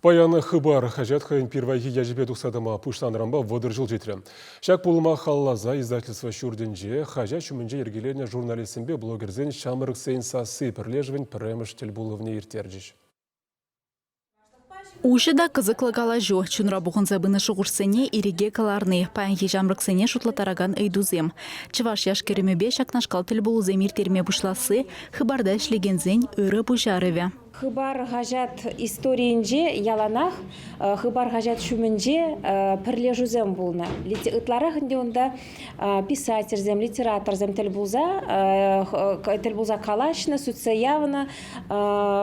Паян «Хыпар» хаҫат хӑйӗн пирвайхи ячӗпе тухса тӑма пуҫланӑранпа 30 ҫул ҫитрӗ. Ҫак пулӑма халалласа издательство ҫуртӗнче хаҫат ҫумӗнче йӗркеленӗ журналистсемпе блогерсен «Ҫамрӑксен сасси» пӗрлешӗвӗн пӗрремӗш тӗлпулӑвне ирттерчӗҫ. Уҫӑ та кӑсӑклӑ калаҫу, чунра пухӑнса пынӑ шухӑшсене ирӗке кӑларни, паянхи ҫамрӑксене шутлаттаракан ыйтусем. Чӑваш яш-кӗрӗмӗпе ҫакнашкал тӗлпулусем ирттерме пуҫласси Хыпарта ӗҫлекенсен ырӑ пуҫарӑвӗ. Хыпар хаҫат историйӗнче яланах Хыпар хаҫат ҫумӗнче пӗрлешӳсем пулнӑ. Ытларах ӗнтӗ унта писательсем, литераторсем тӗл пулса тӗл пулса калаҫнӑ, сӳтсе явнӑ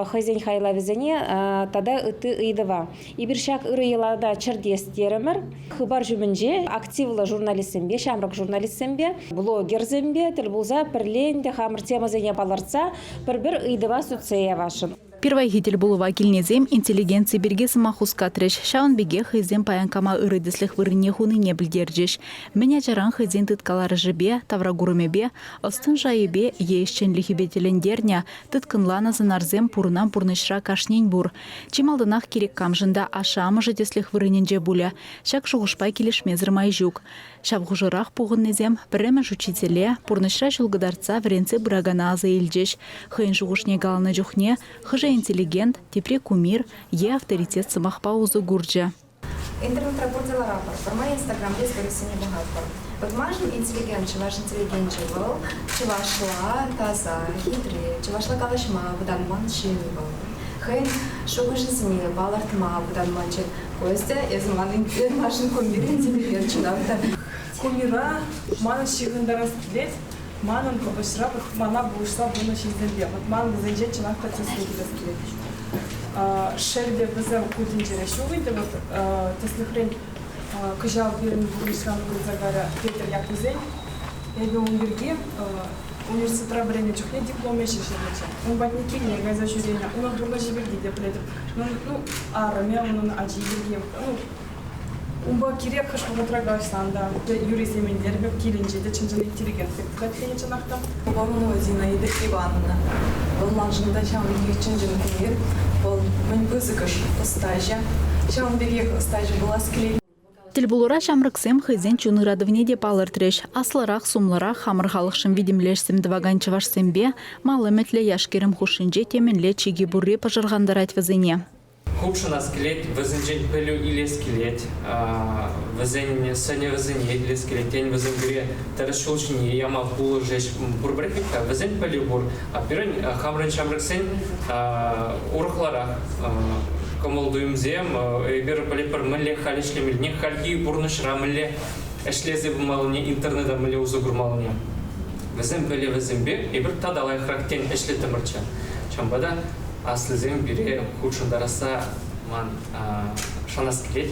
хӑйсен хайлавӗсене тата ытти ыйтӑва. Эпир ҫак ырӑ йӑлана чӗртес терӗмӗр. Хыпар ҫумӗнче активлӑ журналистсемпе, ҫамрӑк журналистсемпе, блогерсемпе тӗл пулса пӗрле ӗнтӗ хамӑр темӑсене палӑртса пӗр-пӗр ыйтӑва сӳтсе явасшӑн. Пирвайхи тӗлпулӑва килнисем интеллигенци пирки сӑмах хускатрӗҫ. Ҫавӑн пекех хӑйсем паян кама ырӑ тӗслӗх вырӑнне хунине пӗлтерчӗҫ. Мӗн ачаран хӑйсен тыткаларӑшӗпе, тавракурӑмӗпе, ӑс-тӑн шайӗпе е ӗҫченлӗхӗпе тӗлӗнтернӗ, тыткӑнланӑ сӑнарсем пурӑнан пурнӑҫра кашнин пур. Чи малтанах кирек камшӑн та ашшӗ-амӑшӗ тӗслӗх вырӑнӗнче пулӗ. Ҫак шухӑшпа килӗшмесӗр май ҫук. Ҫав хушӑрах пухӑннисем пӗрремӗш учителе, пурнӑҫра ҫул кӑтартса вӗрентсе пыракана аса илчӗҫ. Хӑйӗн шухӑшне каланӑ чухне хӑшӗ интеллигент, тепри кумир е авторитет сӑмахпа усӑ курчӗ. Интернетра пурте ларатпӑр, пӗрмай Инстаграмри сторисене пӑхатпӑр. Вӑт маншӑн интеллигент чӑваш интеллигенчӗ вӑл, чӑвашла таса, хитре, чӑвашла калаҫма вӑтанман ҫын вӑл. Хӑйӗн шухӑшӗсене палӑртма вӑтанман ҫын. Костя, эсӗ маншӑн кумир интеллигент чӑнах та. Кумира манӑн ҫыхӑнтарас килет. Манӑн пурнӑҫра вот мана пулӑшса пынӑ ҫынсемпе. Вот ман вӗсенчен чӑнах та тӗслӗх илес килет. Шел те, вӗсем ку тӗнчере ҫук ӗнтӗ. Вот тӗслӗхрен, кӑҫал пирӗн пурнӑҫран уйрӑлса кайрӗ Петӗр Яккусен. Эпӗ ун пирки университетра вӗреннӗ чухне диплом ӗҫӗ ҫырнӑччӗ. Ун патне килне кайса ҫӳренӗ, унӑн пурнӑҫӗ пирки те пӗлетӗп. Ну, арӑмӗ, унӑн ачи пирки. Ну, унпа кирек хӑш вӑхӑтра калаҫсан та Юрий Сементер пек килӗнче те чӑн-чӑн интеллигент пек тытать тенӗ чӑнах та. Бабанова Зинаида Ивановна. Вӑл маншӑн та ҫавӑн пекех чӑн-чӑн кумир. Вӑл мӗн пысӑкӑш ӑстаҫӑ. Ҫавӑн пекех ӑстаҫӑ пулас килет. Тӗлпулура ҫамрӑксем хӑйсен чун ыратӑвне те палӑртрӗҫ. Аслӑрах, сумлӑрах хамӑр халӑхшӑн витӗмлӗ ӗҫсем тӑвакан чӑвашсемпе мал ӗмӗтлӗ яш-кӗрӗм хушшинче темӗнле чикӗ пурри пӑшӑрхантарать вӗсене. Хутшӑнас килет, вӗсенчен пӗлӳ илес килет, вӗсен сӗнӗвӗсене итлес килет. Тен, вӗсем пире тӗрӗс ҫул ҫине яма пулӑшӗҫ. Пурпӗрех вӗт-ха, вӗсен пӗлӳ пур. А пирӗн хамӑрӑн ҫамрӑксен урӑхларах кӑмӑл-туйӑмсем, эпир пӗлетпӗр мӗнле халь ӗҫлемеллине, хальхи пурнӑҫра мӗнле ӗҫлесе пымаллине, интернета мӗнле усӑ курмаллине. Вӗсем пӗлӗвӗсемпе эпир тата лайӑхрах тен ӗҫлеттӗмӗрччӗ. Ҫавӑнпа та аслисем пире хутшӑнтарасса ман шанас килет.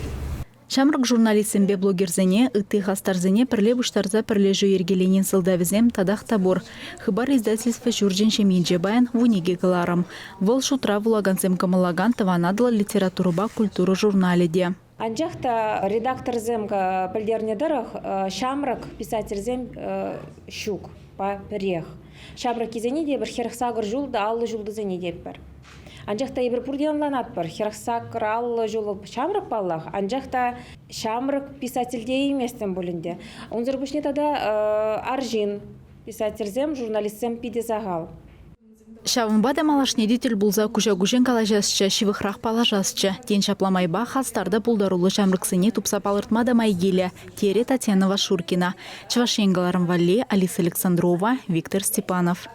Ҫамрӑк журналистсемпе блогерсене, ытти хастарсене пӗрле пуҫтарса пӗрлешӳ йӗркеленин сӑлтавӗсем татах та пур. Хыпар издательство ҫурчӗн ҫемйинче паян 12 кӑларӑм. Вӑл шутра вулакансем кӑмӑллакан Тӑван Атӑл литературӑпа культура журналӗ те. Анчах та редакторсем пӗлтернӗ тӑрӑх, ҫамрӑк писательсем ҫук пӗрех. Ҫамрӑккисене те пӗр 48 ҫул та 50 ҫултисене тетпӗр. Анчах та эпир пурте ӑнланатпӑр, 48 50 ҫул ҫамрӑк паллах, анчах та ҫамрӑк писатель теейместӗн пуль ӗнтӗ. Унсӑр пуҫне тата арҫын писательсем, журналистсем питӗ сахал. Ҫавӑнпа та малашне те тӗл пулса куҫа-куҫӑн калаҫасчӗ, ҫывӑхрах паллашасчӗ. Тен, ҫапла майпа хастар та пултаруллӑ ҫамрӑксене тупса палӑртма та май килӗ, терӗ Татьяна Вашуркина. Чӑваш Ен кӑларӑм валли Алиса Александрова, Виктор Степанов.